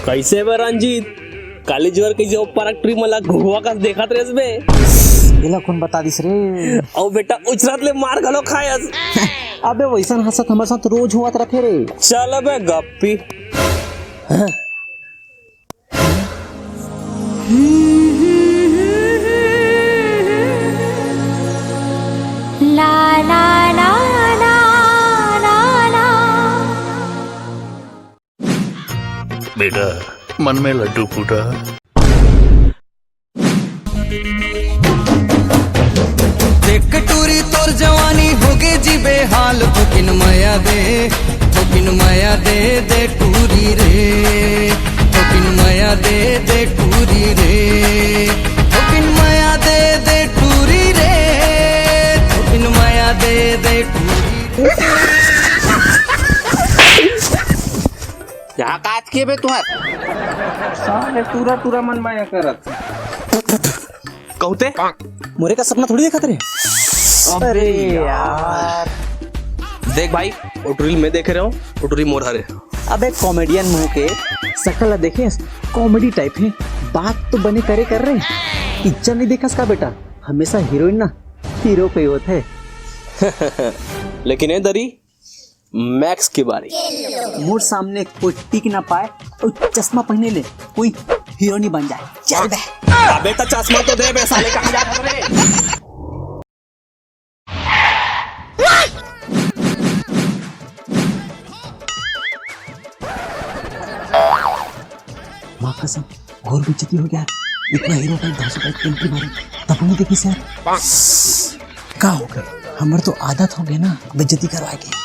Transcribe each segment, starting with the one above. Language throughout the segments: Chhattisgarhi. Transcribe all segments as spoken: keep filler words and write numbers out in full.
कइसे बे रंजीत? काली जुवर कइसे ओ पारक टूरी मन ला घुघुवा कस देखत रेहेस बे? एला कोन बता दिस रे? अउ बेटा उछरत ले मार घलो खायस। अबे वइसन हादसा हमर साथ रोज होवत रथे रे। चल अबे गप्पी। ला ला ला ला ला ला। बेटा, मन में लड्डू फूटा। देख टूरी तोर जवानी होगे जी बेहाल, थोकिन मया दे, थोकिन मया दे दे टूरी रे, थोकिन मया दे दे टूरी रे, थोकिन मया दे दे टूरी रे, थोकिन मया दे दे टूरी रे। यहाँ काट के बे तुहर। साले टूरा टूरा मन मया करत। कहते? मोरे का सपना थोड़ी देखत रे। अबे यार। देख भाई, ओ टूरी ल मैं देखे रहे हूँ, ओ टूरी मोर हरे। अबे comedian मुंह के, सकल ला देखे, comedy type है, बात तो बने करे कर रे। पिक्चर नहीं देखस का बेटा, हमेशा हीरोइन ना हीरो पे ही होत है। लेकिन ए दरी, मैक्स के बारे। मोर सामने कोई टिक ना पाए अउ चश्मा पहने ले कोई हीरो नहीं बन जाए। चल बे। अबे तो चश्मा तो दे बे साले, कहाँ जात हवे रे? माँ कसम, घोर बेइज्जती हो गया। इतना हीरो टाइप धांसू टाइप एंट्री मारे, तब नहीं देखी सर। का हो गए? हमर तो आदत हो गए ना बेइज्जती करवाए के।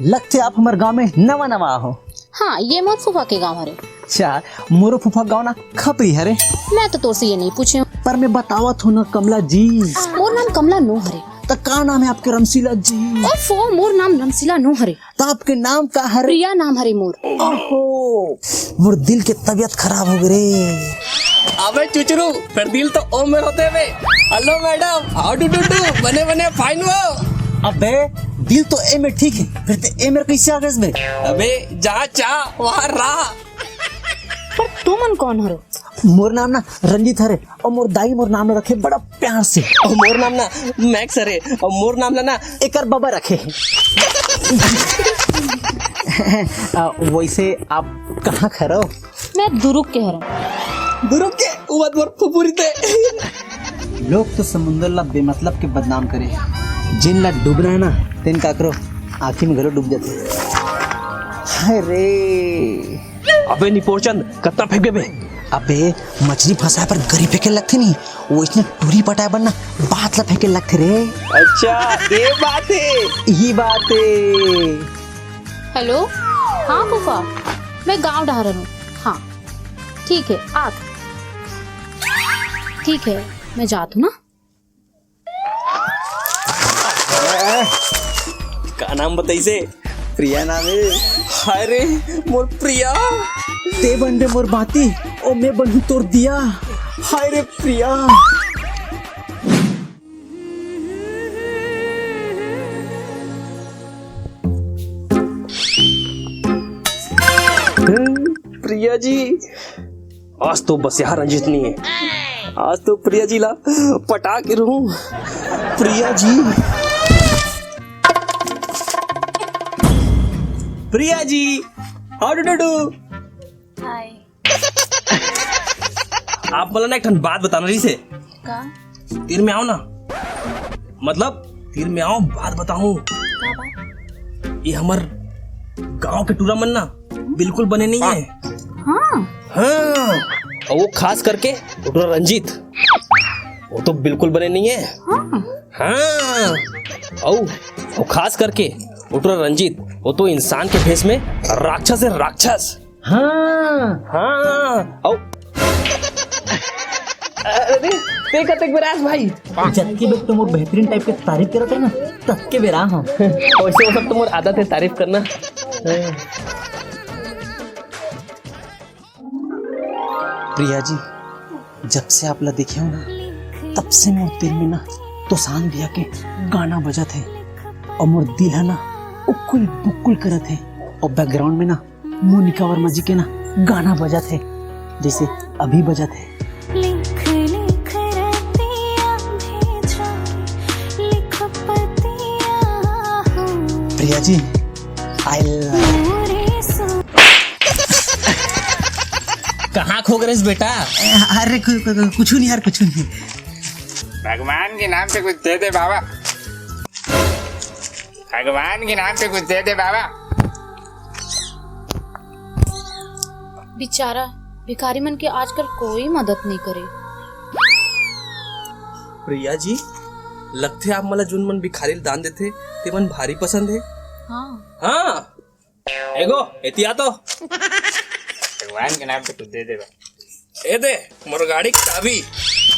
लगथे आप हमर गांव में नवा नवा आहो। हाँ, ये मोर फूफा के गांव हरे। अच्छा, मोरो फूफा गांव ना खपरी हरे। मैं तो तोर से ये नहीं पूछे हूँ। पर मैं बतावत हूँ ना कमला जी। मोर नाम कमला नो हरे। त का नाम है आपके रमशीला जी? ओफो, मोर नाम रमशीला नो हरे। त आपके नाम का हरे? प्रिया नाम हरे मोर। ओहो, मोर दिल के तबीयत खराब हो गए रे। अबे चुचरू, फिर दिल तो ओ मेर होते बे। Hello madam, how do you do? बने बने fine हो? अबे दिल तो ए मेर ठीक है, फिर ते ए मेर कैसे आ गए बे? अबे जहाँ चाह वहाँ राह। पर तुमन कौन हरो? मोर नाम ना रंजीत हरे, अउ मोर दाई मोर नाम रखे बड़ा प्यार से। अउ मोर नाम ना मैक्स हरे, अउ मोर नाम ला ना एकर बाबा रखे। आ, वैसे आप कहाँ के हरो? मैं दुरुग के हरो। दुरुग के? वो बात मोर फुफुरी ते। लोग तो समुंदर ला बेमतलब के बदनाम करे, जिन ला डूबना है ना, तेन काकरो आँखी में घलो डूब जाते। हाय रे। अबे निपोरचंद, कत्ता फेंकबे बे? अबे, मछली फंसाए बर गरी फेंके लगथे नी, वइसने टूरी पटाए बर ना बात ला फेंके लगथे रे। अच्छा, ये बात है। यही बात है। हेलो, हाँ फूफा, मैं गांव डहर हूँ। हाँ, ठीक है, आत। ठीक है, मैं जात हूँ ना। का नाम बताइसे? प्रिया नाम है। हाय रे, मोर प्रिया। ते बन दे मोर बाती, ओ मैं बनहूँ तोर दिया। हाय रे प्रिया। प्रिया जी, आज तो बस यार रंजीत नहीं है, आज तो प्रिया जी ला पटा के रहूं। Priya ji, Priya ji, how do you do? हाय। आप मोला ना एक ठन बात बताना रहिसे। का? तीर में आओ ना। मतलब, तीर में आओ, बात बताऊं। का बात? ये हमर गांव के टूरा मन ना बिल्कुल बने नहीं है। हाँ। हाँ। और वो खास करके टूरा रंजीत, वो तो बिल्कुल बने नहीं है। हाँ। हाँ। और, और खास करके टूरा रंजीत, वो तो इंसान के भेष में राक्षस है, राक्षस। हाँ। हाँ, औ। अरे, ते कतेक बेर आस भाई? जतके बेर तो मोर बेहतरीन टाइप के तारीफ करत रहे ना, ततके बेर आ हम। वैसे वो सब तो मोर आदत है तारीफ करना। प्रिया जी, जब से आप ला देखे हो ना, तब से मोर दिल में ना तोसान भैया के गाना बजत है और मोर दिल है ना उकुल बुकुल करत है। और बैकग्राउंड में ना मोनिका वर्मा जी के ना गाना बजत हे, जैसे अभी बजत हे। लिख लिख रतिया भेजा, लिख पतिया हो। Priya ji, I love. पूरे सो- कहाँ खो गए बेटा? अरे कु-, कु-, कु-, कुछ नहीं यार, कुछ नहीं। भगवान के नाम पे कुछ दे दे बाबा, भगवान के नाम पे कुछ दे दे बाबा। बेचारा भिखारी मन के आजकल कोई मदद नहीं करे। प्रिया जी, लगथे आप मन ला जोन मन भिखारी ल दान देथे, ते मन भारी पसंद हे। हाँ। हाँ, एगो एतिया तो भगवान के नाम पे कुछ दे दे बा। ए दे मोर गाड़ी के चाबी,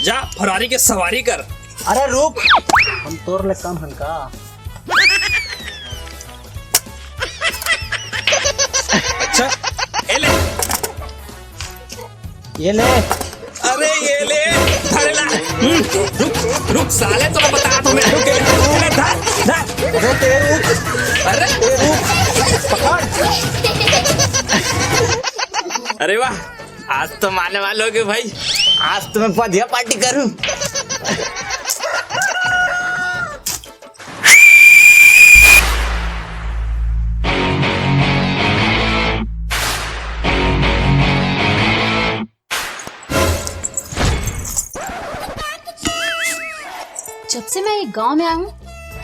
जा फरारी के सवारी कर। अरे रुक, हम तोर ले कम हन का? अच्छा, ए ले। ये ले। अरे ये ले, अरे ला। हम्म, रुक, रुक साले, तो बता तुम्हें। रुक, रुक, रुक, धर, धर। अरे रुक। अरे। पकड़। अरे वाह, आज तो माने वाले हो गए भाई, आज तो मैं बढ़िया पार्टी करूं। जब से मैं ये गांव में आया हूँ,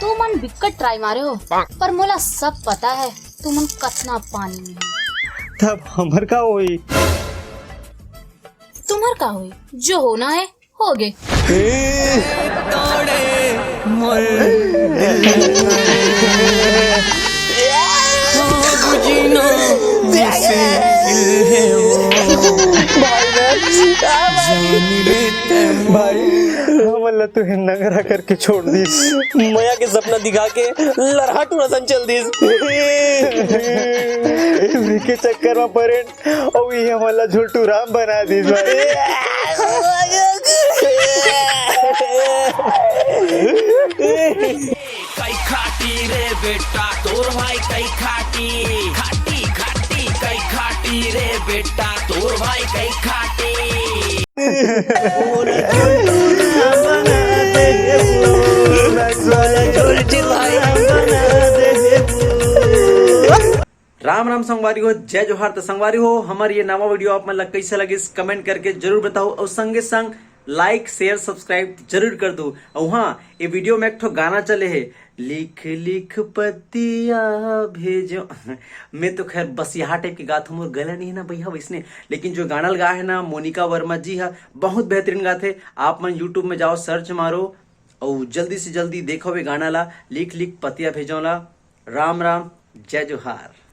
तुमन बिक्कट ट्राई मारे हो, पर मोला सब पता है, तुमन कतना पानी में हो। तब हमर का होई? तुम्हर का होई? जो होना है, हो गे। भाई, हमन ला तो नंगरा करके छोड़ दिस। मया के सपना दिखा के लरहा टूरा सन चल दिस। इवरी के चक्कर में परेन, अउ ये हमन ला झोलटू राम बना दिस भाई। कई खाटी रे बेटा तोर भाई, कई खाटी, खाटी, खाटी, कई खाटी रे बेटा तोर भाई, कई खाटी। राम राम संगवारी हो, जय जोहार। त संगवारी हो, हमर ये नवा वीडियो आप मन ला कैसे लगिस, कमेंट करके जरूर बताओ, और संगे संग लाइक, शेयर, सब्सक्राइब जरूर कर दो। और हाँ, ये वीडियो में एक ठो गाना चले हे, लिख लिख पतिया भेजो। मैं तो खैर बस यहाँ टाइप के गात हूँ, मोर गला नहीं है ना भैया वैसने, लेकिन जो गाना लगा है ना मोनिका वर्मा जी है, बहुत बेहतरीन गात है। आप मन यूट्यूब में जाओ, सर्च मारो और जल्दी से जल्दी देखो ये गाना ला, लिख लिख पतिया भेजो ला। राम राम, जय जोहार।